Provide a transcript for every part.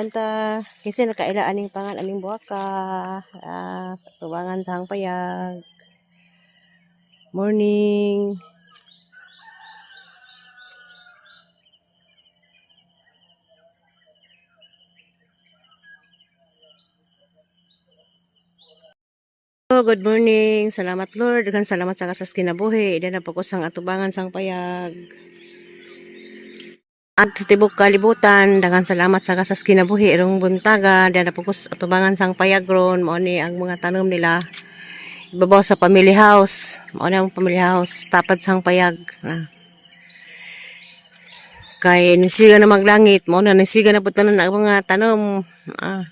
Kanta kasi nakaila aning pangan aning buhaka, sa tubangan sa payag. Morning. Oh, good morning. Salamat, Lord. Daghan salamat sa kasas kinabuhi. Ida na po ko sang atubangan sang payag. At sa tibok kalibutan, daghan salamat sa kasas kinabuhi irong buntaga, ida na po ko sa atubangan sang payag ron. Mao ni ang mga tanom nila. Ibabaw sa family house. Mao ni ang family house tapad sang payag. Na. Kay nisiga na maglangit, mao na nisiga na po tanan ang mga tanom. Ah.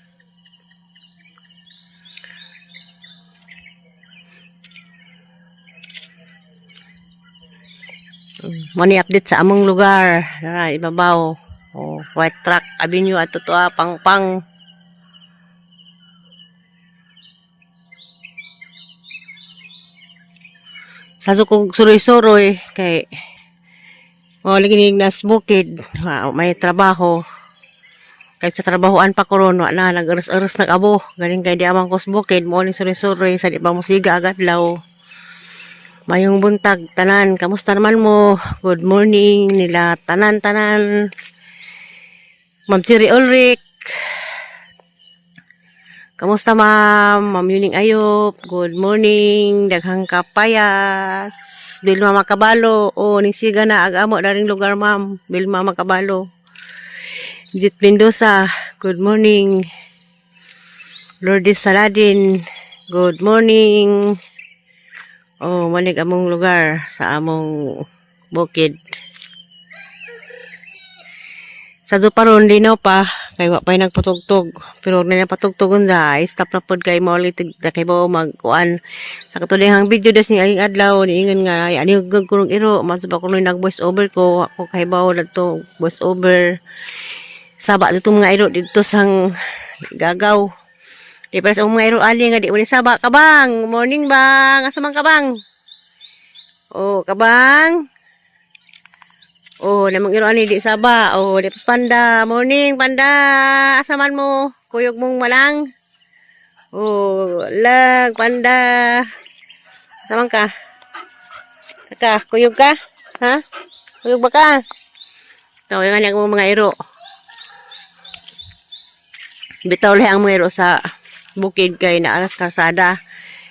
Mao ni update sa among lugar. Dara ibabaw. Oh, White Truck Avenue at totoo pangpang. Sa kog suroy-suroy kay mo lagi nas bukid, may trabaho. Kahit sa trabahoan pa ko ron, wa na nag-aras-aras nag-abo. Galing kay di amang kos bukid, mo ni suroy-suroy sa di pa musiga agad law. Mayong buntag tanan, kamusta naman mo? Good morning nila tanan tanan. Ma'am Siri Ulrich. Kamusta, ma'am? Ma'am Yuning Ayop. Good morning. Daghang kapayas. Bilma Makabalo. O, ningsiga na ag-amo na ring lugar, ma'am. Bilma Makabalo. Jit Mendoza. Good morning. Lourdes Saladin. Good morning. Oh, manig among lugar sa among bukid. Sa paron linaw pa kay wa pa'y nagpatugtog. Pero na napatugtogon da, stop na pod kay maulit kay bao magkuan. Sa katulihang video des ni aling adlaw niingon nga ay ani gud kurong iro man sa ba kuno nag voice over ko ako kay bao nagto voice over. Saba dito mga iro dito sang gagaw. Di para sa mga iro ali nga di mo ni saba kabang. Morning, bang. Asa man kabang? Oh, kabang. Oh, namang iro ani di saba. Oh, di pas panda. Morning, panda. Asa man mo? Kuyog mong malang. Oh, lag panda. Asa man ka? Ka, kuyog ka? Ha? Kuyog ba ka? So, yung ang mga iro. Bitaw lahi ang mga iro sa bukid kay naaras kalsada.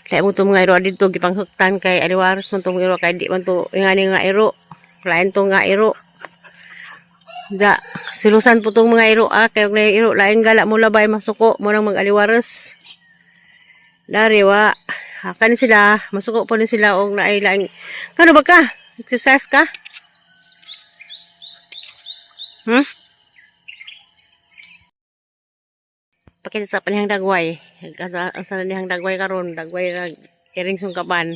Lahi mo itong mga iro dito gipanghuktan kay aliwaras man itong iro kay di man to yung ani nga iro. Lain to nga iro. Da, silusan po itong mga iro kay og iro lain gala mo labay masuko mo nang mag-aliwaras. Dari wa. Hakan sila, masuko po ni sila og naay laing. Kano ba ka? Exercise ka? Pakita sa panihang dagway. Ang sa nihang dagway karon, dagway ra iring sungkapan.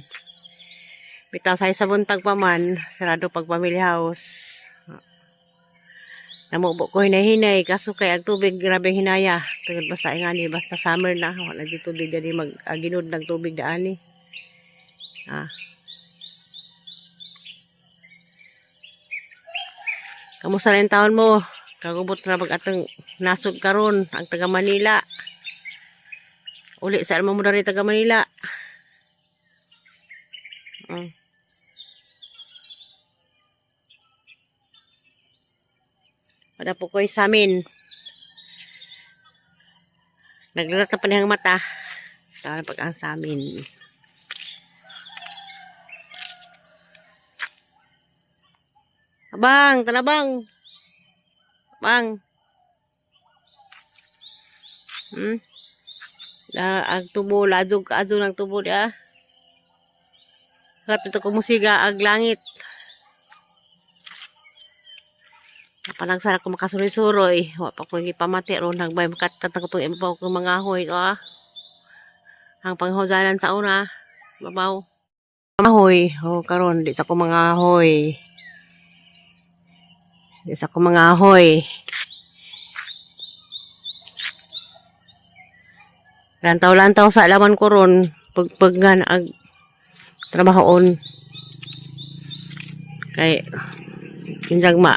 Bitaw sa buntag pa man, sarado pag family house. Namubo ko hinay-hinay kaso kay ang tubig grabe hinaya. Tungod basta ingani basta summer na wala di tubig dali mag aginod ng tubig daani. Ah. Kamusta na yung taon mo? Kagubot na pag atong nasod karon ang taga Manila. Uli sa mo mo dari taga Manila. Wala po ko'y sa amin. Naglalat na pa niyang mata. Tama pag ang sa amin. Abang, tanabang. Abang. La, ang tubo, ladog kaadto ng tubo dia. Kat ito kumusiga ag langit. Panagsara ko makasuroy-suroy. Wa pa ko gipamati ron nagbay makatkat ko tong ibabaw ko mga ahoy ah. Ang panghuzanan sa una, babaw. Ahoy, oh karon di sa ko mga ahoy. Di sa ko mga ahoy. Lantaw-lantaw sa laman ko ron pagpaggan ag trabahoon. Kay kinjagma.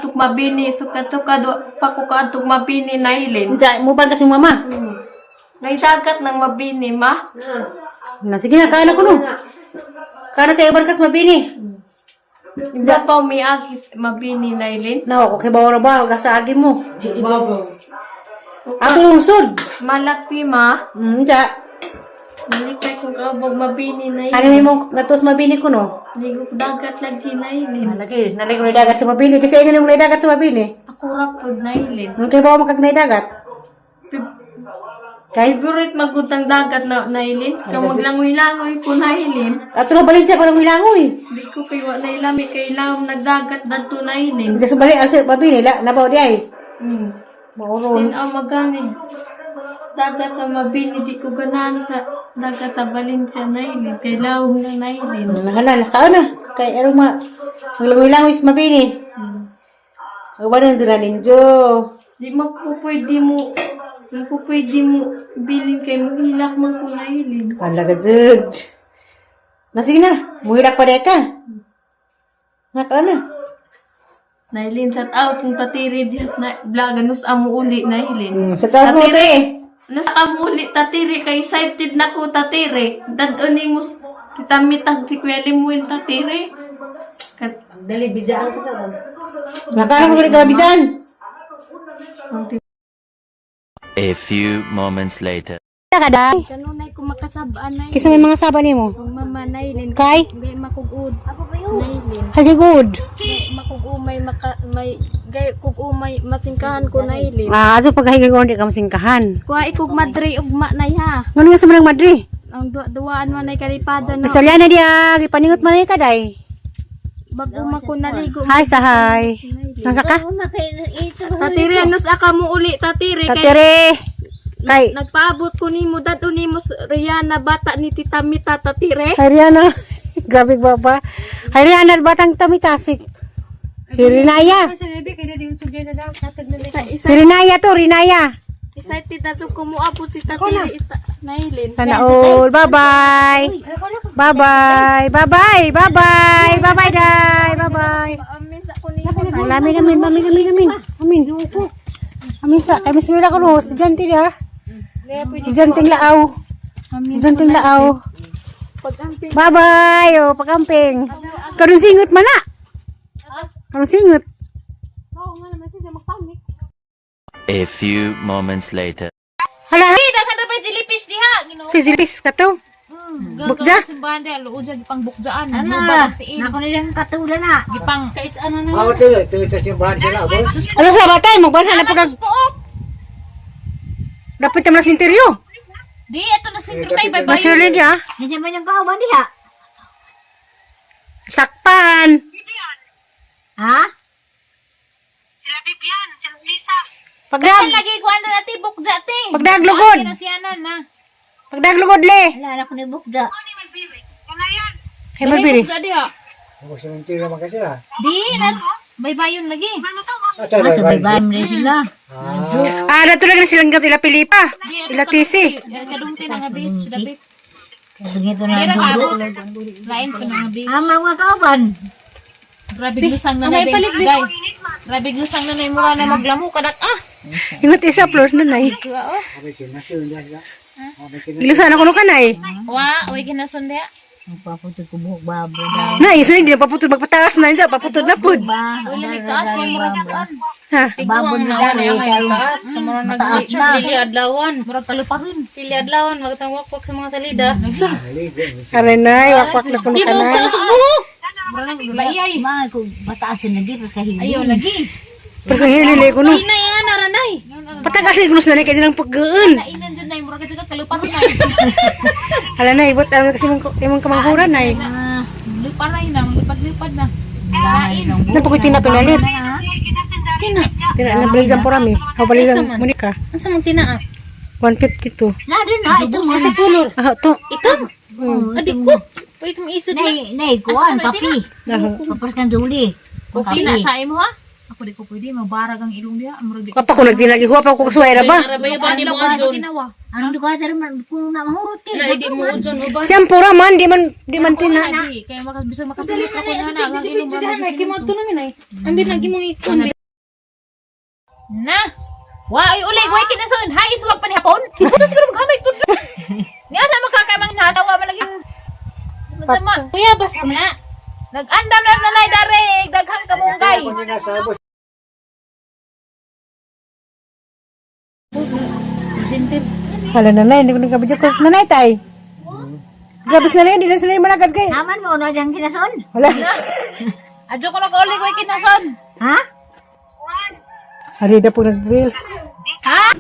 Tuk Mabini, sukad-sukad pa ko kaadtog Mabini, Nailin. Unsa mo ba kasi mama? Ngay dagat ng Mabini, ma. Na sige na kaana ko no. Kaana kay uban kas Mabini. Iba pa umiagi Mabini, Nailin. Na ako kay bawra ba gasaagi mo. Ato lungsod. Malakpi, ma. Ja. Nalikay kong kaubog Mabini, Ano Nailin. mo natos Mabini ko no? Ligok dagat lagi, Nailin. Lagi, nalay ko na dagat sa Mabini kasi ingon mo na dagat sa Mabini. Ako ra pod, Nailin. Nung kay bawa makag na dagat. Kay Favorite magud ang dagat na Nailin. Kaya maglangoy-langoy ko, Nailin. ato na Valencia pa lang langoy. Di ko kay wa nailami kay lawom nagdagat dadto, Nailin. Hindi sa balik ang sa Mabini la nabaw di ay. Mauron. Tin ang maganid dagat sa Mabini, di ko ganahan sa dagat sa Valencia, Nailin. Kay lawom ng Nailin. Hala na kaon na kay erong ma maglangoy-langoy sa Mabini. Uban na ninjo. Di mo po pwede mo di po pwede mo bilin kay mohilak man ko, Nailin. Wala ka jud. Na sige na, muhilak pa ka. Nakaon na. Nailin, sat out kung tatiri dihas na blaganus amo uli, Nailin. Sa tawag mo Tatiri. to eh. Nasa amo uli tatiri kay excited na ko tatiri. Dadon ni mo si Tamitag si Kuya Limuel tatiri. Kat Dali, bidyaan ka na ron. Nakaano ko ka bijan. A few moments later. Kada. Kanunay ko makasabaan na Kisa may mga saba nimo. Ang mama Nailin Kay gay makugud. Nailin. Hagi good. Gay makugumay maka may gay kugumay masingkahan ko, Nailin. Ah, aso pag hagi good ka masingkahan. Kuha ikog madre ugma nay ha. Ngano nga sa manang madre? Ang duwa-duwaan man ay kalipada na. Pasalya na diya, gipaningot man ay kaday. Bago ma ko naligo. Hi sa hi. Nasa ka? Tatiri anus aka mo uli tatiri kay Tatire. Kay nagpaabot ko nimo dadto nimo Rihanna bata ni Tita Mita tatire. Hi Rihanna. Grabe baba. Hi Rihanna batang tamitasik. Si Rinaya. Isa Si Rinaya to, Rinaya. excited na to kumuabot si tatiri ita, Nailin. Sana all. Bye-bye. Bye-bye. Bye-bye. Bye-bye. Bye-bye, day. Bye-bye. Amin sa ko nimo. Amin, amin, amin, amin, amin. Amin. Amin sa, kay mas wala ko no, estudyante niya. Estudyante laaw. Estudyante laaw. Pag-amping Bye-bye. O, pagamping. Karong singot man na. Karong singot. A few moments later. Hala, Daghan ra pa jellyfish diha. Ginoo. si Jilis ka to. Bukja? Simbahan diha luod siya gipang bukjaan. Ana. Nako nilang katula na. Gipang kais ano na. Ano sa batay? Magbanhan na pagkag... Puok. Dapat tayo mas minteryo. Di ato na sentro tay bye bye. Masyalin niya. Nandiyan man yung kauban diha. Sakpan. Ha? Pagdag, Lagi ko ano na ti bukja ti. pagdaglugod. Kinasiyanan na. Pagdaglugod le. Wala na ko ni bukda. Hey, mabiri. Bukja diha. Di nas baybayon lagi. Ah, sa baybay mo rin sila. Ah, natulag na silang gat ila Pilipa. Di ato Ila tisi. Kadungti na nga beach dapit. Dito na Dira ang ka dugo. abot. Lain pa na nga beach. Ah, mga kauban. Grabe glusang na na day. Grabe glusang na na mura na maglamo kadak ah. Ingat isa floors na nay. Oo. Ilusan ako no kanay. Wa, way kinasun diha. Ang paputol ko buhok babo na. Na isa hindi na paputod magpataas na isa paputod na pud. Ba, Wala may taas kay murag kuan. Ha. Babo na dari. Mataas na. Pili adlawan, murag kaluparon. Pili adlawan magtangwak sa mga salida. Aray nay, wakwak na kuno kanay. Taas ang buhok. Murag nang laiyay. Mga ko mataasin na di, pas kahili. Ayo lagi. Pero sa hilili ko no. Ina yan aranay. Patagas ni kuno sa nanay kay nilang paggaan. Nainan jud nay murag jud ka kaluparon nay. Hala na ibot alam kasi imong imong kamanghuran nay. Luparay na, maglupad-lupad na. Lain. Napakoy tina pinalit. Tina na balik sa porami. How balik sa Monica. Unsa man tina ah? 152. Na, doon na. Ito mo. Sa color. Ah, to. Itam. Adi ko. Pait mo isod na. Nay, nay, kuan, kapi. Daho. Kapas kang duli. Kopi na sa imo ha? Ako di ko pwede mabarag ang ilong diha. Murag di ko. Apa ko nagtinagi huwa pa ko kasuway ra ba? Ginawa. Anong duka dara man kuno na mahurot kay. Siyam pura man di man tina. Di kaya makas bisag makasulit ako na na ang ilong murag Kay mo to namin ay. Ambit lagi mong ikon. Na. Wa ay ulig way kinason. Hay iswag pa ni hapon. Kuto siguro maghamay to. Ni ana makakamang nasawa man lagi. Masama. Kuya basta na. Nag-andam na nanay dare daghang kamunggay. Hala nanay, hindi ko nagkabidyo ko. Nanay tay. Grabe sa nanay, hindi na sila malagad kay. Naman mo na diyang kinason. Wala. Adyo ko nag-ulig way kinason. Ha? Sarida po nag-reels. Ha?